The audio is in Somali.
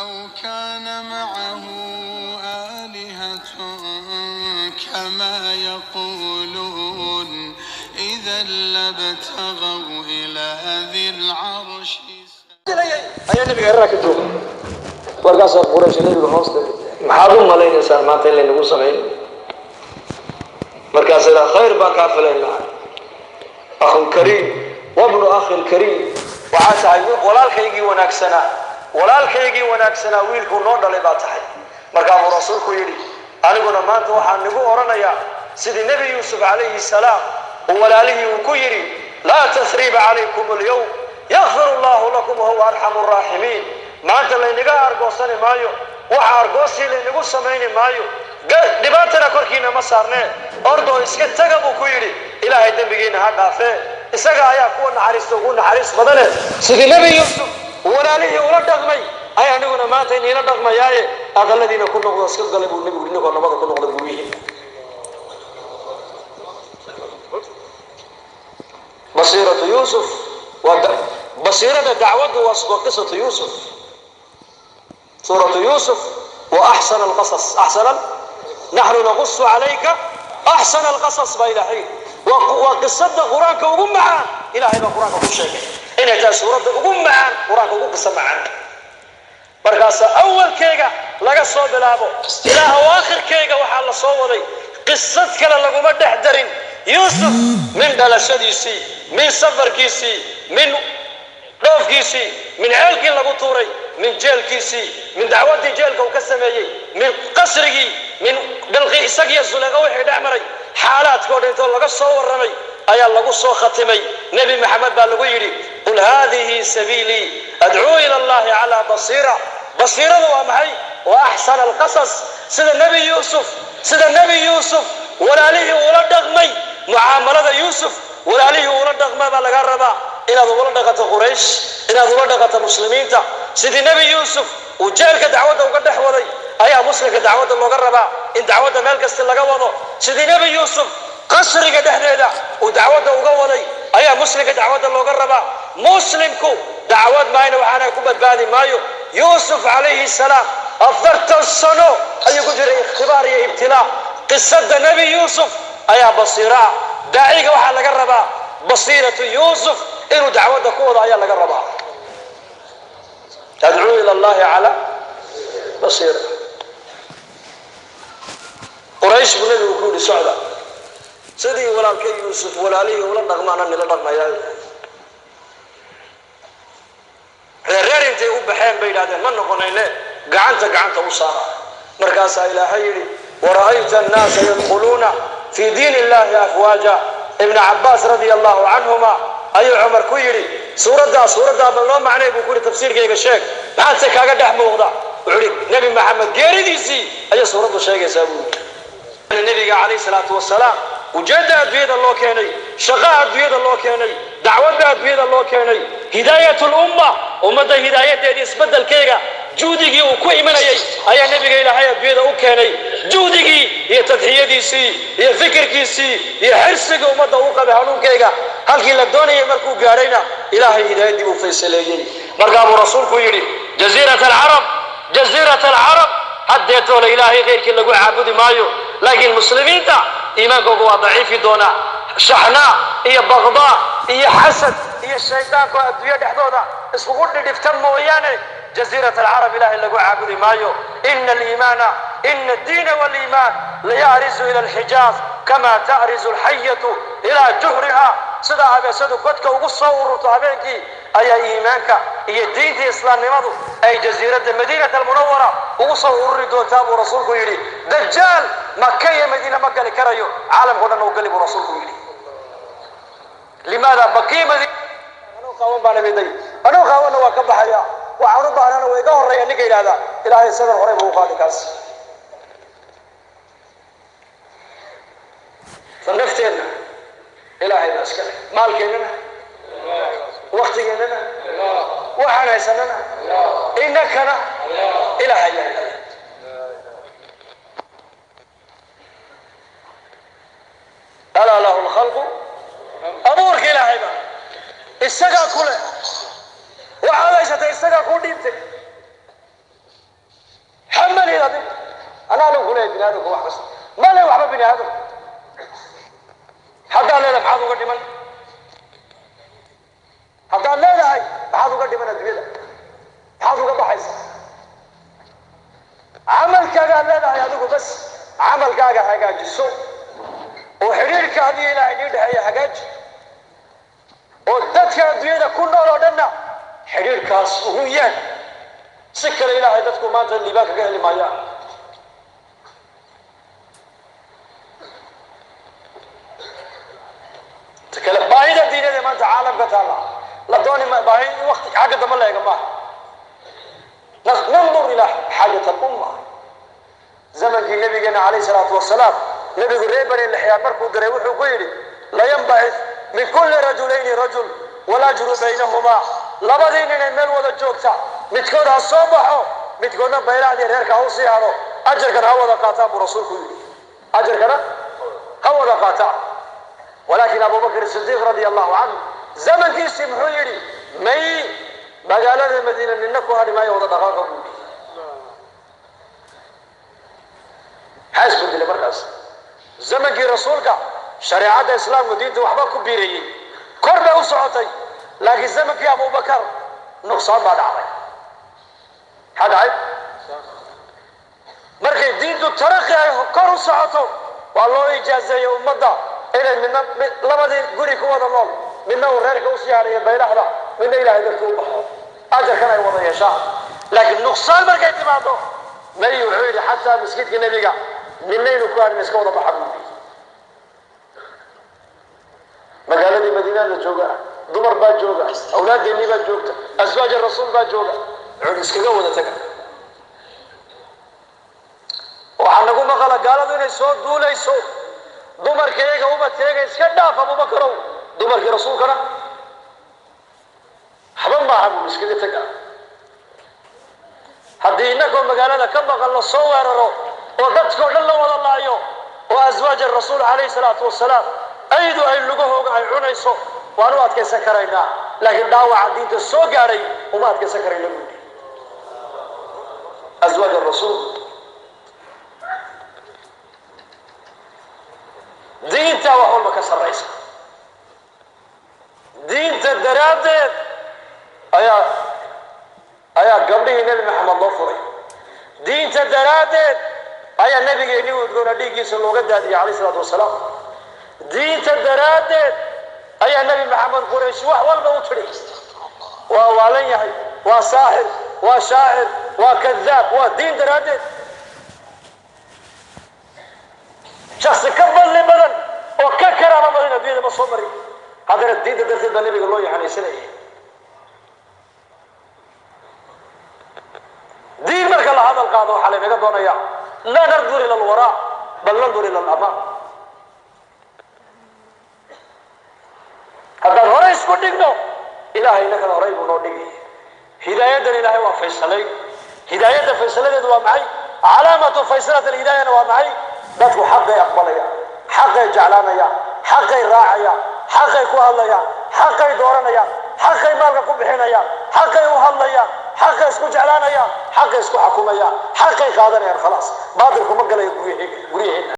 لو كان معه آلهة كما يقولون إذا لابتغوا إلى ذي العرش. Ayaa nabiga heeraha ka jooga. Markaasaa Quraysh nabiga hoosta, maxaad u malaynaysaa maanta in laynagu samayn? Markaas ilaa khayr baan kaa filaynaa, akhun kariim wabnu akhin kariim, waxaa tahay walaalkaygii wanaagsanaa, walaalkaygii wanaagsanaa wiilkuu noo dhalay baa tahay. Markaa buu rasuulku yidhi, aniguna maanta waxaan nigu odhanayaa sidii Nebi Yuusuf calayhi salaam uu walaalihii uu ku yidhi, laa tasriiba calaykum alyawm yakfir allahu lakum wahuwa arxamu raaximiin. Maanta laynaga argoosani maayo, waxa argoosii laynagu samayni maayo, dhibaatana korkiina ma saarnee, ordoo iska taga buu ku yidhi, Ilaahay dembigiina ha dhaafee, isaga ayaa kuwa naxariista ugu naxariis badane. Sidii Nebi Yuusuf walaalihii ula dhaqmay ay aniguna maanta iniila dhaqmayaaye, aqaladiina ku noqdo, iska galay buu nebigu, inagoo nabada ku noqda guryihiina. Basiiratu Yuusuf waa basiirada dacwaddu, waa qisatu Yuusuf, suuratu Yuusuf wa axsana alqasas, axsana naxnu naqusu calayka axsana alqasas baa Ilaahay. Waa qisada Qur-aanka ugu macaan. Ilaahay baa Qur-aanka ku sheegay inay tahay suuradda ugu macaan, Qur-aanka ugu qiso macaan. Markaasa awalkeega laga soo bilaabo ilaa awaakhirkeega waxaa la soo waday, qisad kale laguma dhex darin. Yuusuf min dhalashadiisii, min safarkiisii, min dhoofkiisii, min ceelkii lagu tuuray, min jeelkiisii, min dacwaddii jeelka uu ka sameeyey, min qasrigii, min dhalqi isagiyo Suleeqa wixii dhex maray, xaalaadkoo dhan intoo laga soo warramay ayaa lagu soo khatimay. Nebi Maxamed baa lagu yidhi, qul haadihi sabiilii adcuu ila allahi calaa basiira. Basiiradu waa maxay? Wa axsana alqasas, sida Nebi Yuusuf, sida Nebi Yuusuf walaalihii ula dhaqmay, mucaamalada Yuusuf walaalihii ula dhaqma baa laga rabaa inaad ugula dhaqato Quraysh, inaad ula dhaqato muslimiinta. Sidii Nebi Yuusuf uu jeelka dacwadda uga dhex waday ayaa muslimka dacwadda looga rabaa in dacwadda meel kasta laga wado. Sidii Nebi Yuusuf qasriga dhexdeeda uu dacwadda uga waday ayaa muslimka dacwadda looga rabaa. Muslimku dacwad maayna waxaana ku badbaadi maayo. Yuusuf calayhi salaam 40 sano ayuu ku jiray ikhtibaar iyo ibtilaa. Qisada Nebi Yuusuf ayaa basiira ah. Daaciga waxaa laga rabaa basiiratu Yuusuf inuu dacwadda ku wado ayaa laga rabaa. Tadcuu ila allahi cala basiira. Quraysh buu nabigu ku yidhi, socda, sidii walaalkay Yuusuf walaalihii ula dhaqmaana nila dhaqmayaa. Reerreer intay u baxeen bay yidhahdeen, ma noqonayne, gacanta gacanta u saara. Markaasaa Ilaahay yidhi, wara'ayta annaasa yadkhuluuna fii diin illahi afwaaja. Ibn Cabbaas radia allahu canhuma ayuu Cumar ku yidhi, suuraddaa suuraddaa bal noo macnay buu ku yidhi, tafsiirkayga sheeg, maxaadse kaaga dhex muuqda? Wuxuu yidhi, Nebi Maxamed geeridiisii ayay suuraddu sheegaysaa buu yidhi. Nebiga calayhi salaatu wasalaam ujeedda adduunyada loo keenay, shaqaa adduunyada loo keenay, dacwadda adduunyada loo keenay, hidaayat lumma, ummadda hidaayadeedii, isbeddelkeega juhdigii uu ku imanayay ayaa nebiga Ilaahay adduunyada u keenay. Juhdigii iyo tadxiyadiisii iyo fikirkiisii iyo xirsigii ummadda uu qabay hanuunkeyga halkii la doonayay markuu gaadhayna, Ilaahay hidaayaddii uu faysaleeyey. Markaa buu rasuulku yidhi, jaziirat alcarab, jaziirat alcarab haddeetoole Ilaahay khayrkii lagu caabudi maayo, laakiin muslimiinta iimaankooga waa daciifi doonaa. Shaxnaa iyo baqdaa iyo xasad iyo shaydaanko adduunyo dhexdooda iskugu dhidhifta mooyaane, jaziirat alcarab Ilaahay lagu caabudi maayo. Ina aliimaana, ina addiina waliimaan layarizu ila alxijaaz kama ta'rizu alxayatu ilaa juhriha. Sida abeesadu godka ugu soo ururto habeenkii ayaa iimaanka iyo diintii islaamnimadu ay jasiiradda Madiinat almunawara ugu soo ururi doontaa buu rasuulku yidhi. Dajaal Maka iyo Madiine ma gali karayo, caalamkao dhan u gali buu rasuulku yidhi. Limaada Maka iyo Madiina? Anuu qaawan baan imiday, anuu qaawanna waa ka baxaya, waxaan u baahnana waa iga horreeya. Ninka yidhahdaa Ilaahay sadar horey buu u qaadi kaas. Fa nafteenna Ilaahay baa iska leh, maalkeennana, waktigeennana, waxaan haysanana, innakana Ilaahay yaa ilaaliya. Alaa lahu lkhalqu, abuurka Ilaahay baa isagaa ku leh. Waxaad haysatay isagaa kuu dhiibtay. Bani aadam haddaad leedahay maxaad uga dhiman? Haddaad leedahay maxaad uga dhiman adduunyada? Maxaad uga baxaysa? Camalkaagaad leedahay adigu, bas camalkaaga hagaajiso oo xidhiirka adiga ilaahay nii dhexeeya hagaaji, oo dadka adduunyada ku nool oo dhanna xidhiirkaas ugu yeedh. Si kale ilaahay dadku maanta liibaan kaga heli maayaan. Ta kale, baahida diineed ee maanta caalamka taalla la dooni ma baahi waqti xagga dambe la eega maaha. Nandur ilaa xaajat alumma. Zamankii nabigeena calayhi salaatu wasalaam, nebigu reer Bani Lixyaan markuu diray wuxuu ku yidhi: layanbacith min kulli rajulayni rajul walajru baynahumaa. Labadii ninay meel wada joogta midkood ha soo baxo, midkoodna baylahdii reerka ha usii hado, ajarkana ha wada qaataan buu rasuulku yidhi, ajarkana ha wada qaataan. Walaakin Abubakr Sidiiq radia allahu canhu zamankiisii muxuu yidhi? May, magaalada Madiina nina ku hadhi maayo, wada dhaqaaqa buu yidhi. Maxaa isbedelay markaas? Zamankii rasuulka shareecadda islaamku diinta waxba ku biirayey, kor bay u socotay, laakiin zamankii Abubakar nuqsaan baa dhacday. Maxaa dhacay? Markay diintu taraqi ay kor u socoto, waa loo ijaazeeyey ummadda inay midna labadii guri ku wada nool midna uu reerka usii harayo baylahda, midna ilaahay darti u baxo, ajarkan ay wada yeeshaan. Laakiin nuqsaan markay timaado, may, wuxuu yidhi xataa masjidka nebiga midnaynu ku hadhin, iska wada baxa buu yidhi. Magaaladii Madiinaa la jooga, dumar baa jooga, awlaaddeennii baa joogta, aswaaja rasuul baa jooga. Wuxuu yidhi iskaga wada taga. Waxaa nagu maqala gaaladu inay soo duulayso, dumarka iyaga ubadka iska dhaaf Abubakarow, dumarkii rasuulkana waxba maaha buu, iskaga taga. Haddii innagoo magaalada ka maqan la soo weeraro oo dadkao dhan la wada laayo oo aswaaja rasuul calayhi salaatu wasalaam aydu ay lugahooga ay cunayso, waan u adkaysan karaynaa, laakiin dhaawaca diinta soo gaadhay uma adkaysan karayna buudi. Aswaaj rasuul, diinta wax walba ka sarraysa. Diinta daraaddeed ayaa gabdhihii Nebi Maxamed loo furay. Diinta daraaddeed ayaa nabigeennii udgoona dhiiggiisa looga daadiyay calayh isalaatu wasalaam. Diinta daraaddeed ayaa Nebi Maxamed Quraysh wax walba u tidhi: waa waalan yahay, waa saaxir, waa shaacir, waa kadaab. Waa diin daraaddeed. Shaksi ka fadli badan oo ka karaamo badan adduunyada ma soo marin, haddana diinta darteed baa nebiga loo yaxanaysanayay. Diin marka la hadal qaado waxaa laynaga doonaya laa nandur ila alwaraa bal nandur ila alamaam. Haddaan horey isku dhigno, ilahay innagana horey buu noo dhigay. Hidaayadan ilaahay waa faysalay. Hidaayadda faysaladeedu waa maxay? Calaamatu faysalat alhidaayana waa maxay? Dadku xaqay aqbalayaan, xaqay jeclaanayaan, xaqay raacayaan, xaqay ku hadlayaan, xaqay dooranayaan, xaqay maalka ku bixinayaan, xaqay u hadlayaan, xaqay isku jeclaanayaan, xaqay isku xakumayaan, xaqay qaadanayaan. Khalaas, baatilku ma galayo guryaheena.